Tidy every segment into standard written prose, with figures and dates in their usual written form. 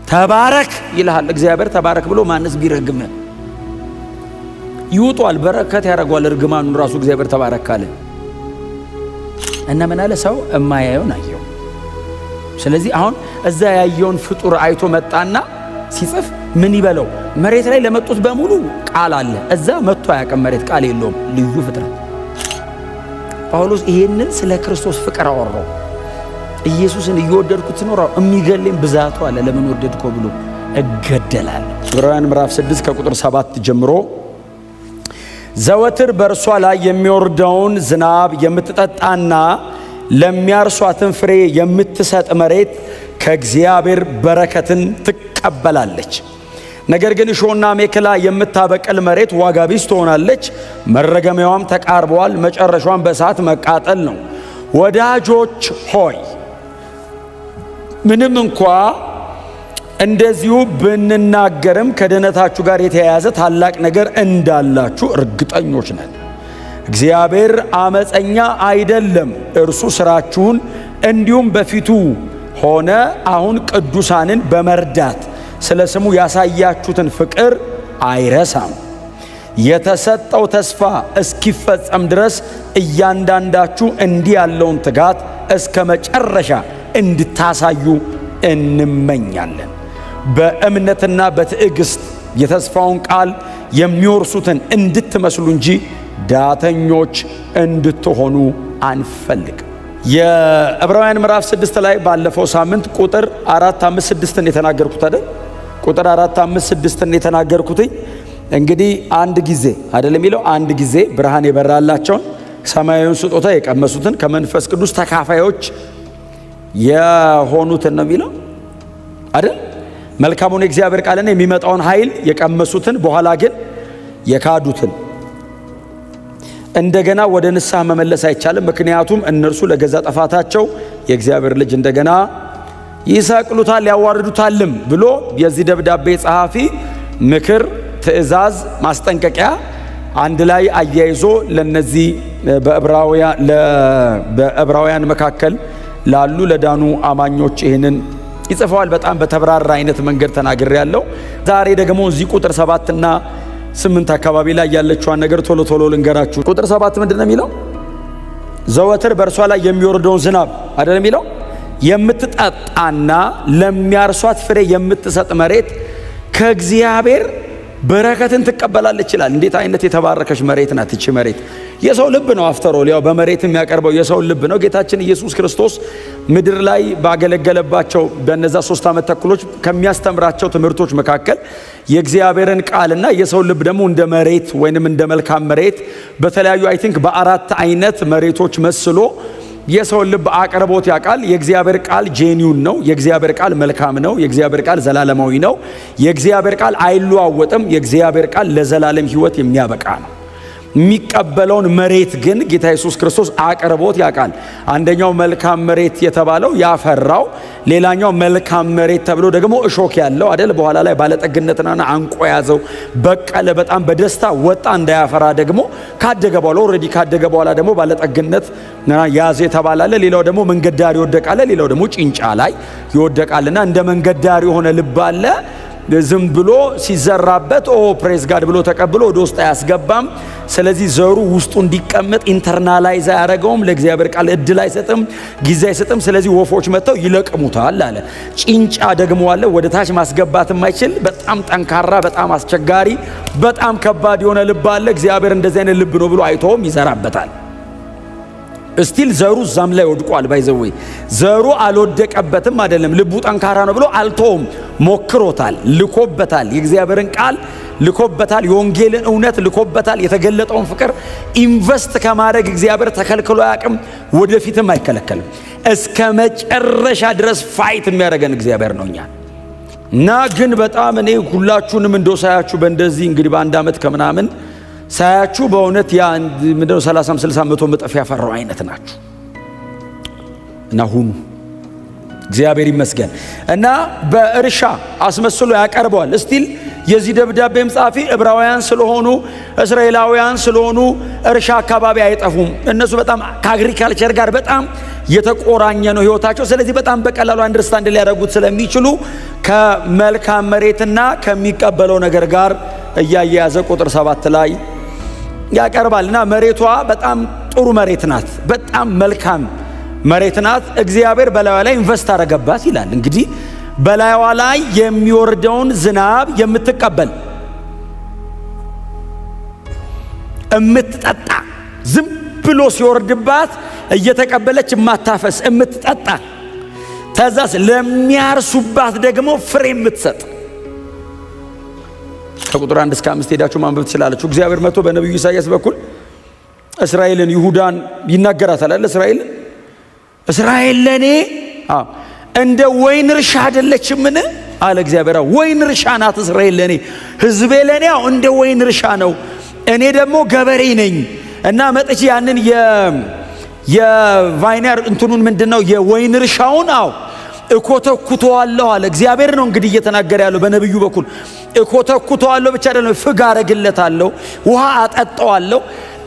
ተባረክ ይልሃል እግዚአብሔር። ተባረክ ብሎ ማንስ ቢረግም ይውጧል፣ በረከት ያደርገዋል። እርግማኑን ራሱ እግዚአብሔር ተባረክ ካለ። እና ምን አለ? ሰው እማያየውን አየው። ስለዚህ አሁን እዛ ያየውን ፍጡር አይቶ መጣና ሲጽፍ ምን ይበለው? መሬት ላይ ለመጡት በሙሉ ቃል አለ። እዛ መጥቶ አያውቅም። መሬት ቃል የለውም። ልዩ ፍጥረት። ጳውሎስ ይሄንን ስለ ክርስቶስ ፍቅር አወራው። ኢየሱስን እየወደድኩት ስኖር የሚገለኝ ብዛቱ አለ። ለምን ወደድከው ብሎ እገደላለሁ። ዕብራውያን ምዕራፍ 6 ከቁጥር 7 ጀምሮ፣ ዘወትር በእርሷ ላይ የሚወርደውን ዝናብ የምትጠጣና ለሚያርሷትን ፍሬ የምትሰጥ መሬት ከእግዚአብሔር በረከትን ትቀበላለች። ነገር ግን እሾህና አሜከላ የምታበቅል መሬት ዋጋ ቢስ ትሆናለች፣ መረገሚያዋም ተቃርበዋል፣ መጨረሻዋም በእሳት መቃጠል ነው። ወዳጆች ሆይ፣ ምንም እንኳ እንደዚሁ ብንናገርም ከድኅነታችሁ ጋር የተያያዘ ታላቅ ነገር እንዳላችሁ እርግጠኞች ነን። እግዚአብሔር አመፀኛ አይደለም። እርሱ ሥራችሁን እንዲሁም በፊቱ ሆነ አሁን ቅዱሳንን በመርዳት ስለ ስሙ ያሳያችሁትን ፍቅር አይረሳም። የተሰጠው ተስፋ እስኪፈጸም ድረስ እያንዳንዳችሁ እንዲህ ያለውን ትጋት እስከ መጨረሻ እንድታሳዩ እንመኛለን። በእምነትና በትዕግስት የተስፋውን ቃል የሚወርሱትን እንድትመስሉ እንጂ ዳተኞች እንድትሆኑ አንፈልግም። የዕብራውያን ምዕራፍ 6 ላይ ባለፈው ሳምንት ቁጥር 4፣ 5፣ 6ን የተናገርኩት አይደል? ቁጥር 4፣ 5፣ 6ን የተናገርኩትኝ እንግዲህ አንድ ጊዜ አይደል የሚለው? አንድ ጊዜ ብርሃን የበራላቸውን፣ ሰማያዊውን ስጦታ የቀመሱትን፣ ከመንፈስ ቅዱስ ተካፋዮች የሆኑትን ነው የሚለው አይደል? መልካሙን የእግዚአብሔር ቃልና የሚመጣውን ኃይል የቀመሱትን፣ በኋላ ግን የካዱትን እንደገና ወደ ንስሐ መመለስ አይቻልም። ምክንያቱም እነርሱ ለገዛ ጥፋታቸው የእግዚአብሔር ልጅ እንደገና ይሰቅሉታል ያዋርዱታልም ብሎ የዚህ ደብዳቤ ጸሐፊ ምክር፣ ትእዛዝ፣ ማስጠንቀቂያ አንድ ላይ አያይዞ ለነዚህ በዕብራውያን መካከል ላሉ ለዳኑ አማኞች ይህንን ይጽፈዋል። በጣም በተብራራ አይነት መንገድ ተናግሬ ያለው። ዛሬ ደግሞ እዚህ ቁጥር 7ና 8 አካባቢ ላይ ያለችዋን ነገር ቶሎ ቶሎ ልንገራችሁ። ቁጥር 7 ምንድን ነው የሚለው? ዘወትር በእርሷ ላይ የሚወርደውን ዝናብ አይደለም የሚለው? የምትጠጣና ለሚያርሷት ፍሬ የምትሰጥ መሬት ከእግዚአብሔር በረከትን ትቀበላለች ይላል። እንዴት አይነት የተባረከች መሬት ናት ይቺ መሬት! የሰው ልብ ነው። After all ያው በመሬት የሚያቀርበው የሰው ልብ ነው። ጌታችን ኢየሱስ ክርስቶስ ምድር ላይ ባገለገለባቸው በነዛ 3 ዓመት ተኩሎች ከሚያስተምራቸው ትምህርቶች መካከል የእግዚአብሔርን ቃልና የሰው ልብ ደግሞ እንደ መሬት ወይንም እንደ መልካም መሬት በተለያዩ I think በአራት አይነት መሬቶች መስሎ የሰውን ልብ አቅርቦት ያውቃል። የእግዚአብሔር ቃል genuine ነው። የእግዚአብሔር ቃል መልካም ነው። የእግዚአብሔር ቃል ዘላለማዊ ነው። የእግዚአብሔር ቃል አይለዋወጥም። የእግዚአብሔር ቃል ለዘላለም ሕይወት የሚያበቃ ነው። የሚቀበለውን መሬት ግን ጌታ ኢየሱስ ክርስቶስ አቅርቦት ያውቃል። አንደኛው መልካም መሬት የተባለው ያፈራው፣ ሌላኛው መልካም መሬት ተብሎ ደግሞ እሾክ ያለው አይደል? በኋላ ላይ ባለጠግነትና አንቆ ያዘው፣ በቀለ፣ በጣም በደስታ ወጣ። እንዳያፈራ ደግሞ ካደገ በኋላ፣ already ካደገ በኋላ ደግሞ ባለጠግነት ያዘ የተባለ አለ። ሌላው ደግሞ መንገድ ዳር ይወደቃል። ሌላው ደግሞ ጭንጫ ላይ ይወደቃልና እንደ መንገድ ዳር የሆነ ልብ አለ። ዝም ብሎ ሲዘራበት "Oh, praise God" ብሎ ተቀብሎ ወደ ውስጥ አያስገባም። ስለዚህ ዘሩ ውስጡ እንዲቀመጥ internalize አያደርገውም። ለእግዚአብሔር ቃል እድል አይሰጥም፣ ጊዜ አይሰጥም። ስለዚህ ወፎች መጥተው ይለቅሙታል አለ። ጭንጫ ደግሞ አለ፣ ወደ ታች ማስገባት የማይችል በጣም ጠንካራ፣ በጣም አስቸጋሪ፣ በጣም ከባድ የሆነ ልብ አለ። እግዚአብሔር እንደዚህ አይነት ልብ ነው ብሎ አይተውም፣ ይዘራበታል። Still ዘሩ እዛም ላይ ወድቋል። By the way ዘሩ አልወደቀበትም አይደለም፣ ልቡ ጠንካራ ነው ብሎ አልተውም። ሞክሮታል፣ ልኮበታል፣ የእግዚአብሔርን ቃል ልኮበታል፣ የወንጌልን እውነት ልኮበታል። የተገለጠውን ፍቅር invest ከማድረግ እግዚአብሔር ተከልክሎ አያውቅም፣ ወደፊትም አይከለከልም። እስከ መጨረሻ ድረስ fight የሚያደርገን እግዚአብሔር ነው እኛን። እና ግን በጣም እኔ ሁላችሁንም እንደው ሳያችሁ በእንደዚህ እንግዲህ በአንድ ዓመት ከምናምን ሳያችሁ በእውነት ያ ምንድነው 30፣ 60፣ 100 እጥፍ ያፈራው አይነት ናችሁ እና ሁኑ። እግዚአብሔር ይመስገን። እና በእርሻ አስመስሎ ያቀርበዋል። Still የዚህ ደብዳቤም ጸሐፊ ዕብራውያን ስለሆኑ፣ እስራኤላውያን ስለሆኑ እርሻ አካባቢ አይጠፉም። እነሱ በጣም ከ agriculture ጋር በጣም የተቆራኘ ነው ህይወታቸው። ስለዚህ በጣም በቀላሉ understand ሊያደርጉት ስለሚችሉ ከመልካም መሬትና ከሚቀበለው ነገር ጋር እያያያዘ ቁጥር 7 ላይ ያቀርባል። እና መሬቷ በጣም ጥሩ መሬት ናት፣ በጣም መልካም መሬት ናት። እግዚአብሔር በላይዋ ላይ invest አረገባት ይላል። እንግዲህ በላይዋ ላይ የሚወርደውን ዝናብ የምትቀበል፣ የምትጠጣ፣ ዝም ብሎ ሲወርድባት እየተቀበለች የማታፈስ፣ የምትጠጣ፣ ተዛስ ለሚያርሱባት ደግሞ ፍሬ የምትሰጥ። ከቁጥር 1 እስከ 5 ሄዳችሁ ማንበብ ትችላላችሁ። እግዚአብሔር መጥቶ በነቢዩ ኢሳይያስ በኩል እስራኤልን፣ ይሁዳን ይናገራታል አይደል? እስራኤልን፣ እስራኤል ለኔ እንደ ወይን እርሻ አይደለችምን አለ እግዚአብሔር። ወይን እርሻ ናት እስራኤል ለኔ፣ ህዝቤ ለኔ እንደ ወይን እርሻ ነው። እኔ ደግሞ ገበሬ ነኝ እና መጥቼ ያንን የ vineyard እንትኑን ምንድነው የወይን እርሻውን እኮተኩተዋለሁ አለ። እግዚአብሔር ነው እንግዲህ እየተናገረ ያለው በነብዩ በኩል። እኮተኩተዋለሁ ብቻ አይደለም፣ ፍግ አረግለታለሁ፣ ውሃ አጠጣዋለሁ፣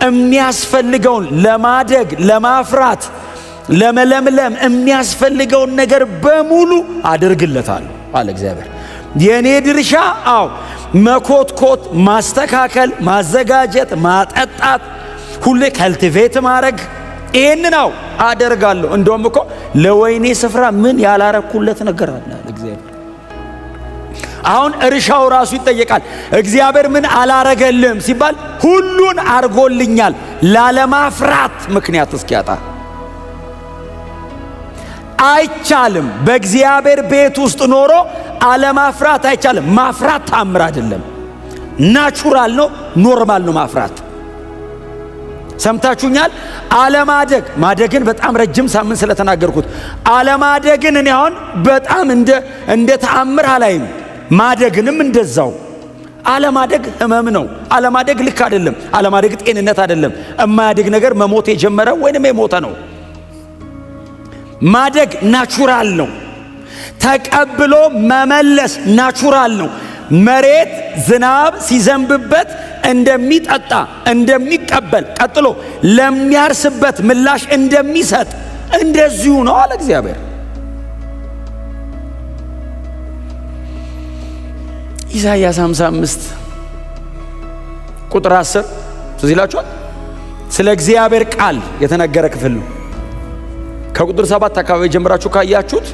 የሚያስፈልገውን ለማደግ፣ ለማፍራት፣ ለመለምለም የሚያስፈልገውን ነገር በሙሉ አድርግለታለሁ አለ እግዚአብሔር። የኔ ድርሻ መኮትኮት፣ ማስተካከል፣ ማዘጋጀት፣ ማጠጣት፣ ሁሌ cultivate ማድረግ፣ ይሄንን አደርጋለሁ። እንደውም እኮ ለወይኔ ስፍራ ምን ያላረኩለት ነገር አለ እግዚአብሔር። አሁን እርሻው ራሱ ይጠየቃል። እግዚአብሔር ምን አላረገልም ሲባል ሁሉን አርጎልኛል ላለማፍራት ምክንያት እስኪያጣ አይቻልም። በእግዚአብሔር ቤት ውስጥ ኖሮ አለማፍራት አይቻልም። ማፍራት ታምር አይደለም፣ natural ነው፣ normal ነው ማፍራት። ሰምታችሁኛል? አለማደግ፣ ማደግን በጣም ረጅም ሳምንት ስለተናገርኩት አለማደግን እኔ አሁን በጣም እንደ ተአምር አላይም። ማደግንም እንደዛው። አለማደግ ህመም ነው። አለማደግ ልክ አይደለም። አለማደግ ጤንነት አይደለም። የማያድግ ነገር መሞት የጀመረ ወይንም የሞተ ነው። ማደግ natural ነው። ተቀብሎ መመለስ natural ነው። መሬት ዝናብ ሲዘንብበት እንደሚጠጣ፣ እንደሚቀበል፣ ቀጥሎ ለሚያርስበት ምላሽ እንደሚሰጥ እንደዚሁ ነው አለ እግዚአብሔር። ኢሳይያስ 55 ቁጥር 10 ትዝ ይላችኋል። ስለ እግዚአብሔር ቃል የተነገረ ክፍል ነው። ከቁጥር 7 አካባቢ ጀምራችሁ ካያችሁት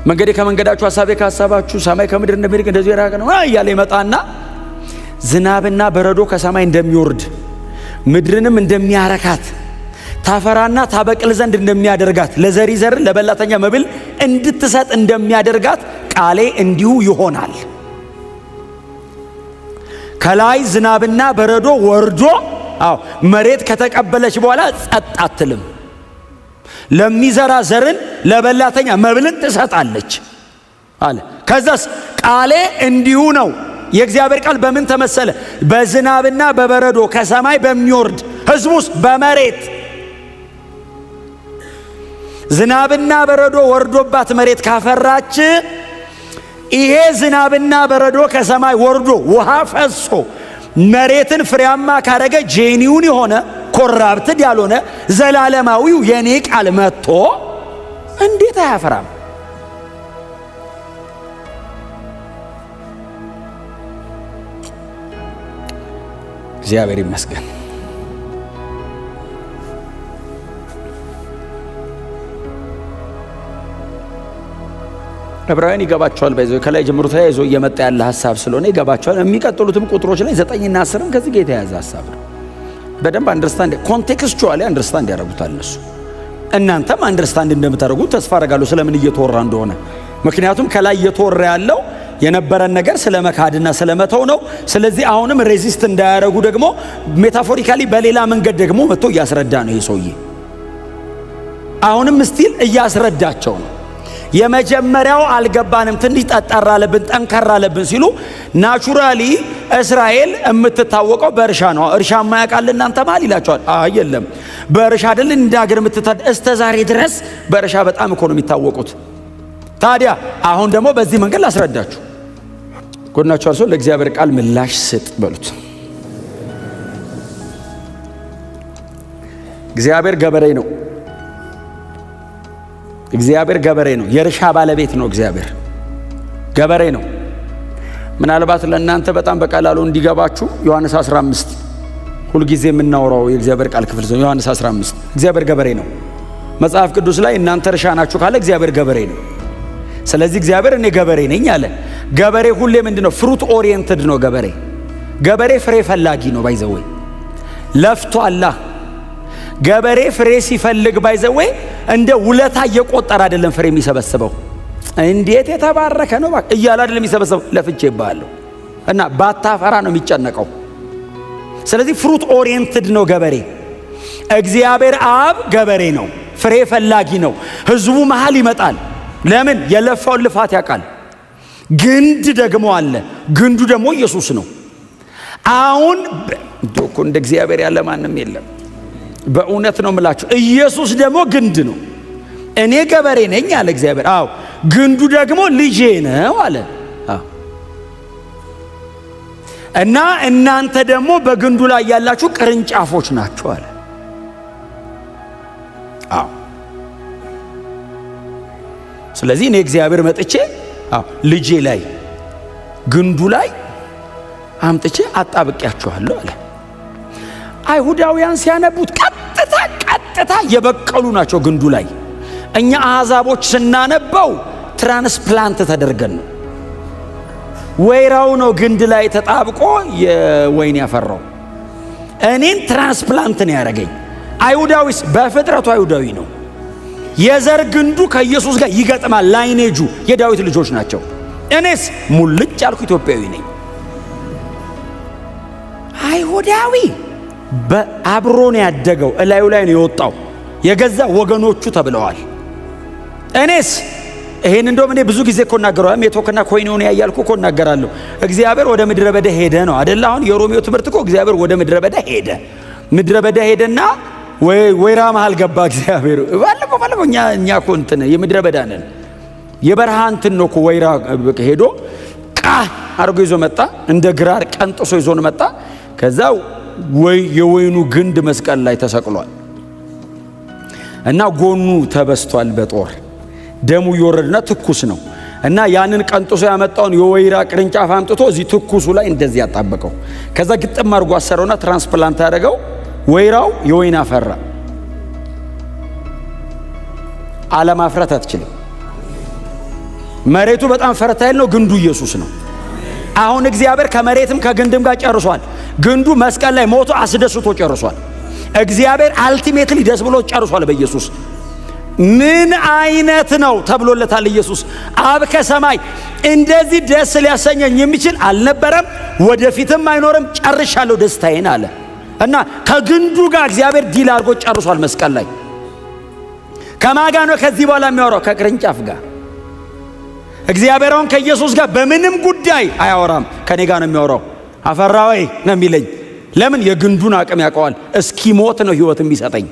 መንገዴ ከመንገዳችሁ፣ ሐሳቤ ከሐሳባችሁ፣ ሰማይ ከምድር እንደሚርቅ እንደዚሁ የራቀ ነው እያለ ይመጣና ዝናብና በረዶ ከሰማይ እንደሚወርድ፣ ምድርንም እንደሚያረካት፣ ታፈራና ታበቅል ዘንድ እንደሚያደርጋት፣ ለዘሪ ዘርን ለበላተኛ መብል እንድትሰጥ እንደሚያደርጋት ቃሌ እንዲሁ ይሆናል። ከላይ ዝናብና በረዶ ወርዶ መሬት ከተቀበለች በኋላ ጸጥ አትልም። ለሚዘራ ዘርን ለበላተኛ መብልን ትሰጣለች አለ። ከዛስ ቃሌ እንዲሁ ነው። የእግዚአብሔር ቃል በምን ተመሰለ? በዝናብና በበረዶ ከሰማይ በሚወርድ፣ ህዝቡስ በመሬት ዝናብና በረዶ ወርዶባት መሬት ካፈራች፣ ይሄ ዝናብና በረዶ ከሰማይ ወርዶ ውሃ ፈሶ መሬትን ፍሬያማ ካረገ፣ genuine የሆነ፣ corrupted ያልሆነ፣ ዘላለማዊው የኔ ቃል መጥቶ እንዴት አያፈራም? እግዚአብሔር ይመስገን። ዕብራውያን ይገባቸዋል። በዚህ ከላይ ጀምሮ ተያይዞ እየመጣ ያለ ሀሳብ ስለሆነ ይገባቸዋል። የሚቀጥሉትም ቁጥሮች ላይ 9ና 10ም ከዚህ ጋር የተያያዘ ሀሳብ ነው። በደንብ understand፣ contextually understand ያደርጉታል እነሱ። እናንተም understand እንደምታደርጉት ተስፋ አደርጋለሁ ስለምን እየተወራ እንደሆነ። ምክንያቱም ከላይ እየተወራ ያለው የነበረን ነገር ስለ መካድና ስለ መተው ነው። ስለዚህ አሁንም resist እንዳያደርጉ ደግሞ metaphorically በሌላ መንገድ ደግሞ መጥቶ እያስረዳ ነው ይሄ ሰውዬ። አሁንም still እያስረዳቸው ነው። የመጀመሪያው አልገባንም፣ ትንሽ ጠጠር አለብን፣ ጠንከር አለብን ሲሉ naturally እስራኤል የምትታወቀው በእርሻ ነው። እርሻ የማያውቃል እናንተ መሃል ይላቸዋል። አይ የለም፣ በእርሻ አይደል እንደ ሀገር እስከ ዛሬ ድረስ በእርሻ በጣም እኮ ነው የሚታወቁት። ታዲያ አሁን ደግሞ በዚህ መንገድ ላስረዳችሁ። ጎናችሁ አርሶ ለእግዚአብሔር ቃል ምላሽ ስጥ በሉት። እግዚአብሔር ገበሬ ነው። እግዚአብሔር ገበሬ ነው። የእርሻ ባለቤት ነው። እግዚአብሔር ገበሬ ነው። ምናልባት ለእናንተ በጣም በቀላሉ እንዲገባችሁ ዮሐንስ 15 ሁልጊዜ የምናወራው የእግዚአብሔር ቃል ክፍል ነው። ዮሐንስ 15 እግዚአብሔር ገበሬ ነው። መጽሐፍ ቅዱስ ላይ እናንተ እርሻ ናችሁ ካለ እግዚአብሔር ገበሬ ነው። ስለዚህ እግዚአብሔር እኔ ገበሬ ነኝ አለ። ገበሬ ሁሌ ምንድን ነው? Fruit oriented ነው ገበሬ። ገበሬ ፍሬ ፈላጊ ነው። By the way ለፍቶ አላ ገበሬ ፍሬ ሲፈልግ by the way እንደ ውለታ እየቆጠረ አይደለም ፍሬ የሚሰበስበው። እንዴት የተባረከ ነው እያለ አይደለም የሚሰበስበው፣ ለፍቼ ይባለሁ እና ባታፈራ ነው የሚጨነቀው። ስለዚህ fruit oriented ነው ገበሬ። እግዚአብሔር አብ ገበሬ ነው፣ ፍሬ ፈላጊ ነው። ህዝቡ መሃል ይመጣል። ለምን? የለፋውን ልፋት ያውቃል። ግንድ ደግሞ አለ። ግንዱ ደግሞ ኢየሱስ ነው። አሁን እኮ እንደ እግዚአብሔር ያለ ማንም የለም። በእውነት ነው የምላችሁ። ኢየሱስ ደግሞ ግንድ ነው። እኔ ገበሬ ነኝ አለ እግዚአብሔር። አዎ ግንዱ ደግሞ ልጄ ነው አለ። እና እናንተ ደግሞ በግንዱ ላይ ያላችሁ ቅርንጫፎች ናችሁ አለ። አዎ ስለዚህ እኔ እግዚአብሔር መጥቼ አዎ ልጄ ላይ ግንዱ ላይ አምጥቼ አጣብቂያችኋለሁ አለ። አይሁዳውያን ሲያነቡት ቀጥታ ቀጥታ የበቀሉ ናቸው ግንዱ ላይ። እኛ አሕዛቦች ስናነበው transplant ተደርገን ነው። ወይራው ነው ግንድ ላይ ተጣብቆ የወይን ያፈራው። እኔን transplant ነው ያደረገኝ። አይሁዳዊስ በፍጥረቱ አይሁዳዊ ነው። የዘር ግንዱ ከኢየሱስ ጋር ይገጥማል። Lineage ኡ የዳዊት ልጆች ናቸው። እኔስ ሙልጭ ያልኩ ኢትዮጵያዊ ነኝ። አይሁዳዊ በአብሮ ነው ያደገው፣ እላዩ ላይ ነው የወጣው። የገዛ ወገኖቹ ተብለዋል። እኔስ ይሄን እንደውም እኔ ብዙ ጊዜ እኮ እናገራለሁ። ሜቶክና ኮይኖኒያ እያልኩ እኮ እናገራለሁ። እግዚአብሔር ወደ ምድረ በዳ ሄደ ነው አደለ? አሁን የሮሜው ትምህርት እኮ እግዚአብሔር ወደ ምድረ በዳ ሄደ። ምድረ በዳ ሄደና ወይራ መሃል ገባ እግዚአብሔር። ባለፈው ባለፈው እኛ እኮ እንትን የምድረ በዳ ነን። የበረሃ እንትን ነው እኮ ወይራ ሄዶ ቃ አድርጎ ይዞ መጣ። እንደ ግራር ቀንጥሶ ይዞን መጣ። ከዛ ወይ የወይኑ ግንድ መስቀል ላይ ተሰቅሏል እና ጎኑ ተበስቷል በጦር ደሙ እየወረደና ትኩስ ነው እና ያንን ቀንጥሶ ያመጣውን የወይራ ቅርንጫፍ አምጥቶ እዚህ ትኩሱ ላይ እንደዚህ ያጣበቀው። ከዛ ግጥም አድርጎ አሰረውና transplant ያደረገው። ወይራው የወይን አፈራ። አለማፍራት አትችልም። መሬቱ በጣም fertile ነው። ግንዱ ኢየሱስ ነው። አሁን እግዚአብሔር ከመሬትም ከግንድም ጋር ጨርሷል። ግንዱ መስቀል ላይ ሞቶ አስደስቶ ጨርሷል። እግዚአብሔር ultimately ደስ ብሎ ጨርሷል በኢየሱስ። ምን አይነት ነው ተብሎለታል። ኢየሱስ አብ ከሰማይ እንደዚህ ደስ ሊያሰኘኝ የሚችል አልነበረም፣ ወደፊትም አይኖርም፣ ጨርሻለሁ ደስታዬን አለ እና ከግንዱ ጋር እግዚአብሔር deal አድርጎ ጨርሷል መስቀል ላይ። ከማን ጋር ነው ከዚህ በኋላ የሚያወራው? ከቅርንጫፍ ጋር። እግዚአብሔር አሁን ከኢየሱስ ጋር በምንም ጉዳይ አያወራም። ከኔ ጋር ነው የሚያወራው። አፈራ ወይ ነው የሚለኝ። ለምን? የግንዱን አቅም ያውቀዋል። እስኪሞት ነው ህይወት የሚሰጠኝ።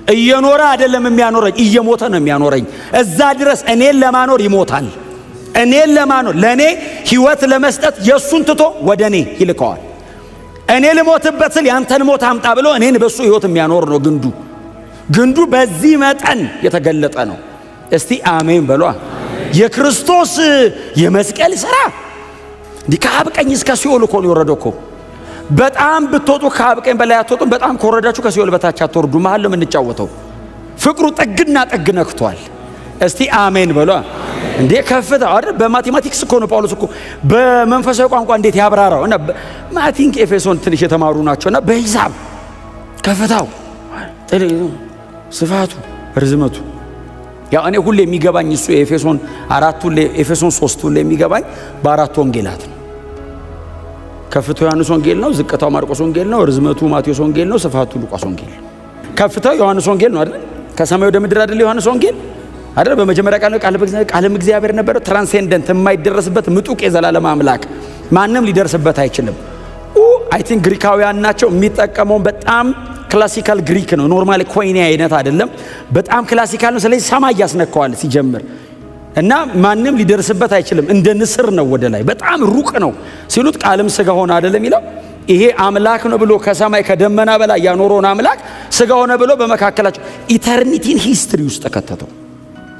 እየኖረ አይደለም የሚያኖረኝ፣ እየሞተ ነው የሚያኖረኝ። እዛ ድረስ እኔን ለማኖር ይሞታል። እኔን ለማኖር ለእኔ ህይወት ለመስጠት የእሱን ትቶ ወደ እኔ ይልከዋል። እኔ ልሞትበት ስል ያንተን ሞት አምጣ ብሎ እኔን በእሱ ህይወት የሚያኖር ነው ግንዱ። ግንዱ በዚህ መጠን የተገለጠ ነው። እስቲ አሜን በሏ። የክርስቶስ የመስቀል ሥራ እንዲህ ከአብ ቀኝ እስከ ሲኦል እኮ ነው የወረደው እኮ። በጣም ብትወጡ ከአብ ቀኝ በላይ አትወጡም። በጣም ከወረዳችሁ ከሲኦል በታች አትወርዱ። መሀል ነው የምንጫወተው። ፍቅሩ ጥግና ጥግ ነክቷል። እስቲ አሜን በሏ። እንዴ ከፍታ አይደል? በ mathematics እኮ ነው ጳውሎስ እኮ በመንፈሳዊ ቋንቋ እንዴት ያብራራው። እና I think ኤፌሶን ትንሽ የተማሩ ናቸውና በሂሳብ ከፍታው፣ ስፋቱ፣ ርዝመቱ ያው እኔ ሁሌ የሚገባኝ እሱ ኤፌሶን አራቱ ኤፌሶን ሶስት ሁሌ የሚገባኝ በአራቱ ወንጌላት ነው። ከፍታው ዮሐንስ ወንጌል ነው፣ ዝቅታው ማርቆስ ወንጌል ነው፣ ርዝመቱ ማቴዎስ ወንጌል ነው፣ ስፋቱ ሉቃስ ወንጌል ነው። ከፍታው ዮሐንስ ወንጌል ነው አይደል? ከሰማይ ወደ ምድር አይደል ዮሐንስ ወንጌል አይደል? በመጀመሪያ ቃል ነው፣ ቃልም እግዚአብሔር ነበረ። Transcendent የማይደረስበት ምጡቅ የዘላለም አምላክ ማንም ሊደርስበት አይችልም። I think ግሪካውያን ናቸው የሚጠቀመው በጣም classical Greek ነው። Normally ኮይኔ አይነት አይደለም፣ በጣም classical ነው። ስለዚህ ሰማይ ያስነካዋል ሲጀምር እና ማንም ሊደርስበት አይችልም። እንደ ንስር ነው ወደ ላይ በጣም ሩቅ ነው ሲሉት ቃልም ስጋ ሆነ አይደለም የሚለው። ይሄ አምላክ ነው ብሎ ከሰማይ ከደመና በላይ ያኖረውን አምላክ ስጋ ሆነ ብሎ በመካከላቸው eternity ን history ውስጥ ከተተው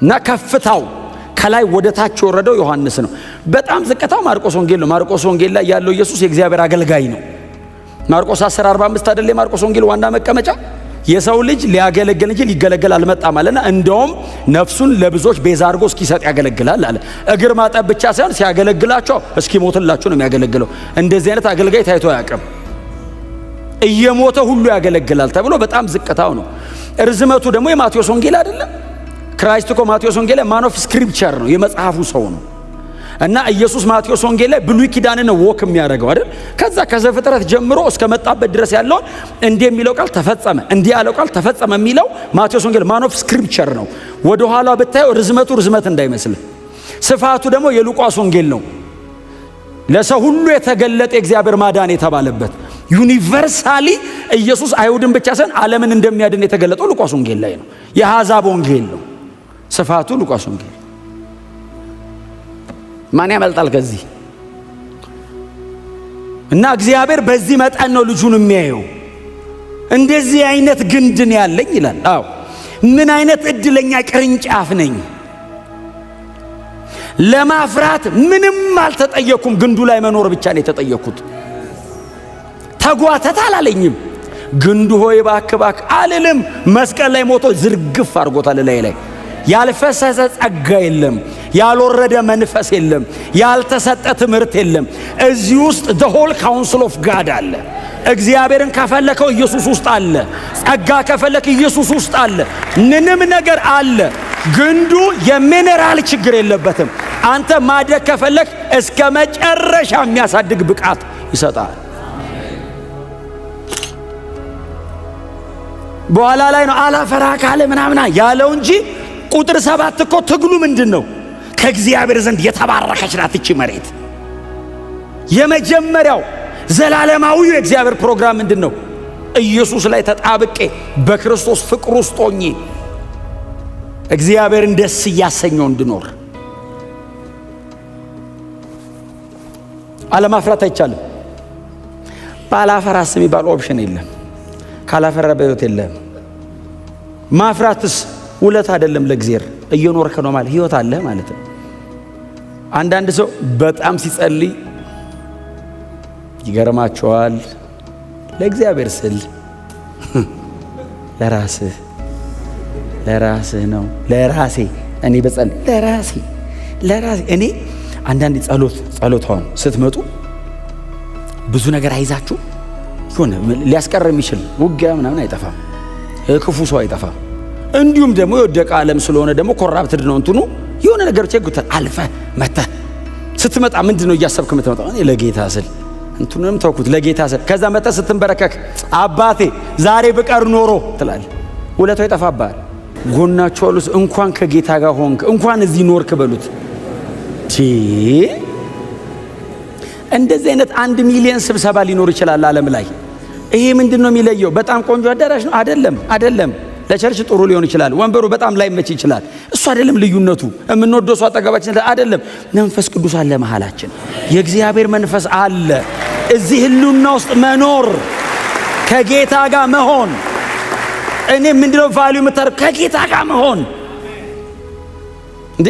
እና ከፍታው ከላይ ወደ ታች የወረደው ዮሐንስ ነው። በጣም ዝቅታው ማርቆስ ወንጌል ነው። ማርቆስ ወንጌል ላይ ያለው ኢየሱስ የእግዚአብሔር አገልጋይ ነው። ማርቆስ 10:45 አይደል የማርቆስ ወንጌል ዋና መቀመጫ? የሰው ልጅ ሊያገለግል እንጂ ሊገለገል አልመጣም አለና እንደውም ነፍሱን ለብዙዎች ቤዛ አድርጎ እስኪሰጥ ያገለግላል አለ። እግር ማጠብ ብቻ ሳይሆን ሲያገለግላቸው እስኪሞትላቸው ነው የሚያገለግለው። እንደዚህ አይነት አገልጋይ ታይቶ አያውቅም። እየሞተ ሁሉ ያገለግላል ተብሎ በጣም ዝቅታው ነው። እርዝመቱ ደግሞ የማቴዎስ ወንጌል አይደለም። Christ እኮ ማቴዎስ ወንጌል ላይ man of scripture ነው፣ የመጽሐፉ ሰው ነው። እና ኢየሱስ ማቴዎስ ወንጌል ላይ ብሉይ ኪዳንን walk የሚያደርገው አይደል? ከዛ ከዘፍጥረት ጀምሮ እስከ መጣበት ድረስ ያለውን እንዲህ የሚለው ቃል ተፈጸመ፣ እንዲህ ያለው ቃል ተፈጸመ የሚለው ማቴዎስ ወንጌል man of scripture ነው። ወደ ኋላ ብታየው ርዝመቱ ርዝመት እንዳይመስል፣ ስፋቱ ደግሞ የሉቃስ ወንጌል ነው። ለሰው ሁሉ የተገለጠ የእግዚአብሔር ማዳን የተባለበት universally ኢየሱስ አይሁድን ብቻ ሳይሆን ዓለምን እንደሚያድን የተገለጠው ሉቃስ ወንጌል ላይ ነው። የአሕዛብ ወንጌል ነው። ስፋቱ ሉቃስ ወንጌል። ማን ያመልጣል ከዚህ? እና እግዚአብሔር በዚህ መጠን ነው ልጁን የሚያየው። እንደዚህ አይነት ግንድን ያለኝ ይላል። አዎ ምን አይነት እድለኛ ቅርንጫፍ ነኝ። ለማፍራት ምንም አልተጠየኩም። ግንዱ ላይ መኖር ብቻ ነው የተጠየኩት። ተጓተት አላለኝም። ግንዱ ሆይ እባክህ እባክህ አልልም። መስቀል ላይ ሞቶ ዝርግፍ አድርጎታል። ላይ ላይ ያልፈሰሰ ጸጋ የለም፣ ያልወረደ መንፈስ የለም፣ ያልተሰጠ ትምህርት የለም። እዚህ ውስጥ the whole counsel of God አለ። እግዚአብሔርን ከፈለከው ኢየሱስ ውስጥ አለ። ጸጋ ከፈለክ ኢየሱስ ውስጥ አለ። ምንም ነገር አለ። ግንዱ የሚኔራል ችግር የለበትም። አንተ ማደግ ከፈለክ እስከ መጨረሻ የሚያሳድግ ብቃት ይሰጣል። በኋላ ላይ ነው አላፈራ ካለ ምናምና ያለው እንጂ ቁጥር 7 እኮ ትግሉ ምንድን ነው? ከእግዚአብሔር ዘንድ የተባረከች ናት እቺ መሬት። የመጀመሪያው ዘላለማዊው የእግዚአብሔር ፕሮግራም ምንድን ነው? ኢየሱስ ላይ ተጣብቄ በክርስቶስ ፍቅር ውስጥ ሆኜ እግዚአብሔርን ደስ እያሰኘው እንድኖር። አለማፍራት አይቻልም። ባላፈራስ የሚባል option የለም። ካላፈራ በሕይወት የለም። ማፍራትስ ውለት አይደለም ለእግዚአብሔር፣ እየኖርክ ነው ማለት ሕይወት አለ ማለት ነው። አንዳንድ ሰው በጣም ሲጸልይ ይገርማቸዋል። ለእግዚአብሔር ስል ለራስህ ለራስህ ነው። ለራሴ እኔ በጸልይ ለራሴ ለራሴ እኔ አንዳንድ ጸሎት አሁን ስትመጡ ብዙ ነገር አይዛችሁ የሆነ ሊያስቀር የሚችል ውጊያ ምናምን አይጠፋም፣ ክፉ ሰው አይጠፋም። እንዲሁም ደግሞ የወደቀ ዓለም ስለሆነ ደግሞ corrupted ነው እንትኑ የሆነ ነገር ብቻ ይጎታል። አልፈህ መተህ ስትመጣ ምንድን ነው እያሰብክ የምትመጣው? እኔ ለጌታ ስል እንትኑንም ተውኩት ለጌታ ስል። ከዛ መተህ ስትንበረከክ አባቴ ዛሬ ብቀር ኖሮ ትላለህ። ውለታው ይጠፋብሃል። ጎናቸው አሉት እንኳን ከጌታ ጋር ሆንክ እንኳን እዚህ ኖርክ በሉት። እንደዚህ አይነት 1 ሚሊዮን ስብሰባ ሊኖር ይችላል ዓለም ላይ። ይሄ ምንድን ነው የሚለየው? በጣም ቆንጆ አዳራሽ ነው አይደለም? አይደለም። ለ church ጥሩ ሊሆን ይችላል። ወንበሩ በጣም ላይመች ይችላል። እሱ አይደለም ልዩነቱ። የምንወደው ሰው አጠገባችን አይደለም። መንፈስ ቅዱስ አለ መሃላችን። የእግዚአብሔር መንፈስ አለ። እዚህ ህልውና ውስጥ መኖር፣ ከጌታ ጋር መሆን። እኔ ምንድነው value የምታደርገው? ከጌታ ጋር መሆን። እንዴ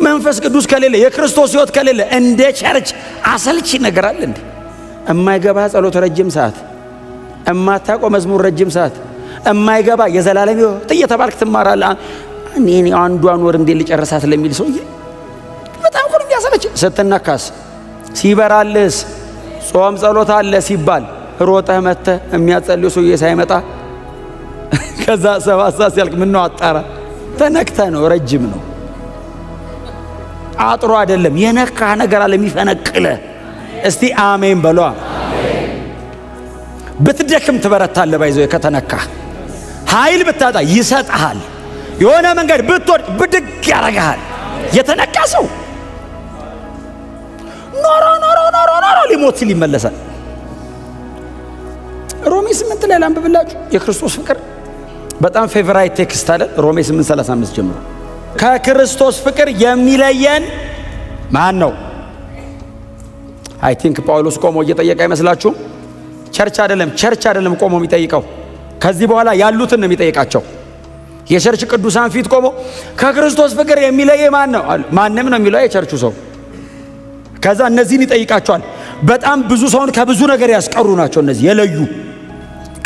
መንፈስ ቅዱስ ከሌለ፣ የክርስቶስ ሕይወት ከሌለ እንደ church አሰልቺ ነገር አለ እንዴ? እማይገባ ጸሎት ረጅም ሰዓት፣ እማታውቀው መዝሙር ረጅም ሰዓት፣ እማይገባ የዘላለም ሕይወት እየተባልክ ትማራለህ። እኔ አንዷን ወር እንዴት ልጨርሳት ለሚል ሰውዬ በጣም እኮ ነው የሚያሰለች። ስትነካስ ሲበራልስ ጾም ጸሎት አለ ሲባል ሮጠህ መተህ የሚያጸልዩ ሰውዬ ሳይመጣ ከዛ 7 ሰዓት ሲያልቅ ምነው አጣራ ተነክተህ ነው። ረጅም ነው አጥሮ አይደለም። የነካ ነገር አለ የሚፈነቅለ። እስቲ አሜን በሏ። ብትደክም ትበረታለህ። ባይዘው ከተነካ ኃይል ብታጣ ይሰጥሃል። የሆነ መንገድ ብትወድቅ ብድግ ያደርግሃል። የተነካ ሰው ኖሮ ኖሮ ኖሮ ኖሮ ሊሞት ሲል ይመለሳል። ሮሜ 8 ላይ ላንብብላችሁ። የክርስቶስ ፍቅር በጣም favorite text አለ። ሮሜ 8:35 ጀምሮ ከክርስቶስ ፍቅር የሚለየን ማን ነው? I think ጳውሎስ ቆሞ እየጠየቀ አይመስላችሁም? Church አይደለም፣ church አይደለም ቆሞ የሚጠይቀው፣ ከዚህ በኋላ ያሉትን ነው የሚጠይቃቸው። የ church ቅዱሳን ፊት ቆሞ ከክርስቶስ ፍቅር የሚለየ ማን ነው? ማንም ነው የሚለው የቸርቹ ሰው። ከዛ እነዚህን ይጠይቃቸዋል። በጣም ብዙ ሰውን ከብዙ ነገር ያስቀሩ ናቸው እነዚህ፣ የለዩ፣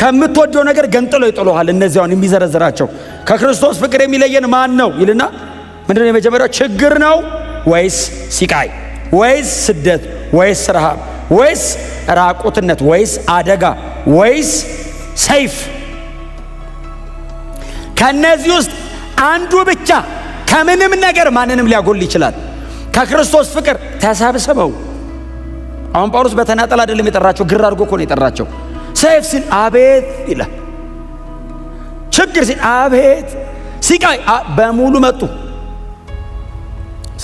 ከምትወደው ነገር ገንጥለው ይጥሉሃል። እነዚያውን የሚዘረዝራቸው ከክርስቶስ ፍቅር የሚለየን ማን ነው ይልና ምንድነው የመጀመሪያው? ችግር ነው ወይስ ሲቃይ ወይስ ስደት ወይስ ረሃብ ወይስ ራቁትነት ወይስ አደጋ ወይስ ሰይፍ? ከነዚህ ውስጥ አንዱ ብቻ ከምንም ነገር ማንንም ሊያጎል ይችላል። ከክርስቶስ ፍቅር ተሰብስበው፣ አሁን ጳውሎስ በተናጠል አይደለም የጠራቸው፣ ግር አድርጎ እኮ ነው የጠራቸው። ሰይፍ ሲል አቤት ይላል። ችግር ሲል አቤት፣ ሲቃይ፣ በሙሉ መጡ።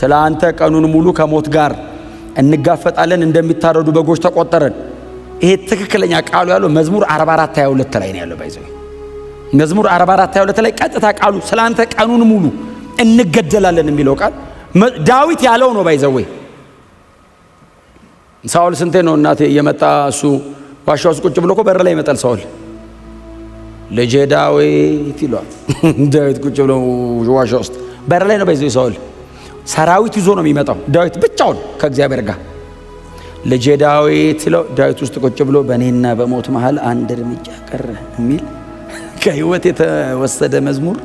ስለ አንተ ቀኑን ሙሉ ከሞት ጋር እንጋፈጣለን፣ እንደሚታረዱ በጎች ተቆጠርን። ይሄ ትክክለኛ ቃሉ ያለው መዝሙር 44 22 ላይ ነው ያለው። By the way፣ መዝሙር 44 22 ላይ ቀጥታ ቃሉ ስለ አንተ ቀኑን ሙሉ እንገደላለን የሚለው ቃል ዳዊት ያለው ነው። By the way፣ ሳኦል ስንቴ ነው እናቴ እየመጣ፣ እሱ ዋሻ ውስጥ ቁጭ ብሎ እኮ በር ላይ ይመጣል ሳኦል። ልጄ ዳዊት ይለዋል። ዳዊት ቁጭ ብሎ ዋሻ ውስጥ በር ላይ ነው። By the way፣ ሳኦል ሰራዊት ይዞ ነው የሚመጣው። ዳዊት ብቻውን ከእግዚአብሔር ጋር ልጄ ዳዊት ሲለው ዳዊት ውስጥ ቁጭ ብሎ በእኔና በሞት መሃል አንድ እርምጃ ቀረ የሚል ከህይወት የተወሰደ መዝሙር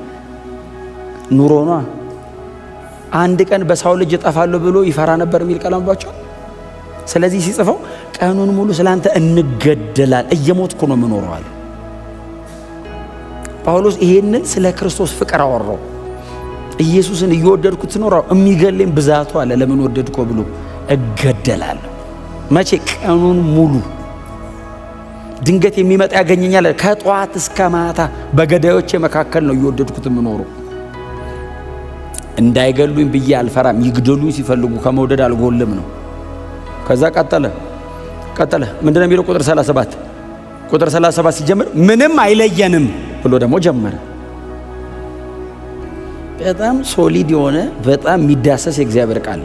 ኑሮ ኗ። አንድ ቀን በሳኦል እጅ እጠፋለሁ ብሎ ይፈራ ነበር የሚል ቃል አንብባችኋል። ስለዚህ ሲጽፈው ቀኑን ሙሉ ስላንተ እንገደላል፣ እየሞትኩ ነው የምኖረው አለ። ጳውሎስ ይሄንን ስለ ክርስቶስ ፍቅር አወራው። ኢየሱስን እየወደድኩት ስኖር የሚገለኝ ብዛቱ አለ። ለምን ወደድኮ ብሎ እገደላለሁ። መቼ? ቀኑን ሙሉ። ድንገት የሚመጣ ያገኘኛል። ከጠዋት እስከ ማታ በገዳዮቼ መካከል ነው እየወደድኩት የምኖረው። እንዳይገሉኝ ብዬ አልፈራም። ይግደሉኝ ሲፈልጉ ከመውደድ አልጎልም ነው። ከዛ ቀጠለ ቀጠለ። ምንድነው የሚለው? ቁጥር 37፣ ቁጥር 37 ሲጀምር ምንም አይለየንም ብሎ ደግሞ ጀመረ። በጣም solid የሆነ፣ በጣም የሚዳሰስ የእግዚአብሔር ቃል።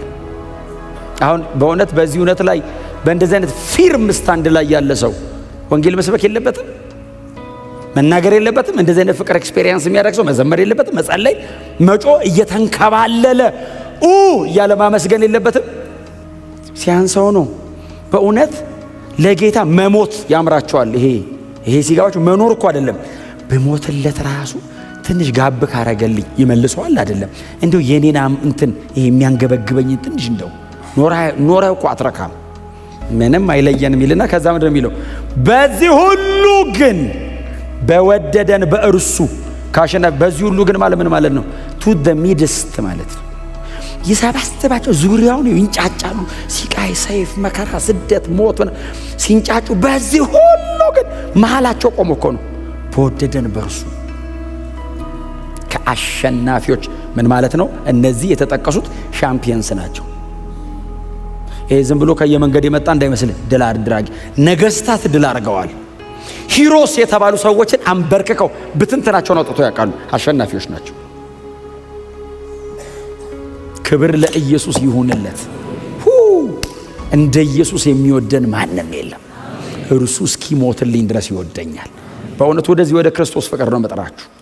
አሁን በእውነት በዚህ እውነት ላይ፣ በእንደዚህ አይነት firm stand ላይ ያለ ሰው ወንጌል መስበክ የለበትም፣ መናገር የለበትም። እንደዚህ አይነት ፍቅር experience የሚያደርግ ሰው መዘመር የለበትም፣ መጸለይ፣ መጮህ፣ እየተንከባለለ ኡ እያለ ማመስገን የለበትም። ሲያንሰው ነው። በእውነት ለጌታ መሞት ያምራቸዋል። ይሄ ሲገባቸው መኖር እኮ አይደለም፣ ብሞትለት ራሱ ትንሽ ጋብ ካረገልኝ ይመልሰዋል። አይደለም እንደው የኔን እንትን ይሄ የሚያንገበግበኝ ትንሽ እንደው ኖረ እኮ አትረካም። ምንም አይለየንም ይልና ከዛ ምንድን ነው የሚለው? በዚህ ሁሉ ግን በወደደን በእርሱ ካሸናፊ። በዚህ ሁሉ ግን ማለት ምን ማለት ነው? To the midst ማለት ነው። ይሰባስባቸው፣ ዙሪያውን ይንጫጫሉ። ሲቃይ፣ ሰይፍ፣ መከራ፣ ስደት፣ ሞት ሲንጫጩ፣ በዚህ ሁሉ ግን መሀላቸው ቆሞ እኮ ነው በወደደን በእርሱ ከአሸናፊዎች። ምን ማለት ነው? እነዚህ የተጠቀሱት champions ናቸው። ይሄ ዝም ብሎ ከየመንገድ የመጣ እንዳይመስልህ። ድል አድራጊ ነገስታት ድል አድርገዋል። Heroes የተባሉ ሰዎችን አንበርክከው ብትንትናቸውን አውጥተው ያውቃሉ። አሸናፊዎች ናቸው። ክብር ለኢየሱስ ይሁንለት። እንደ ኢየሱስ የሚወደን ማንም የለም። እርሱ እስኪሞትልኝ ድረስ ይወደኛል። በእውነት ወደዚህ ወደ ክርስቶስ ፍቅር ነው መጥራችሁ።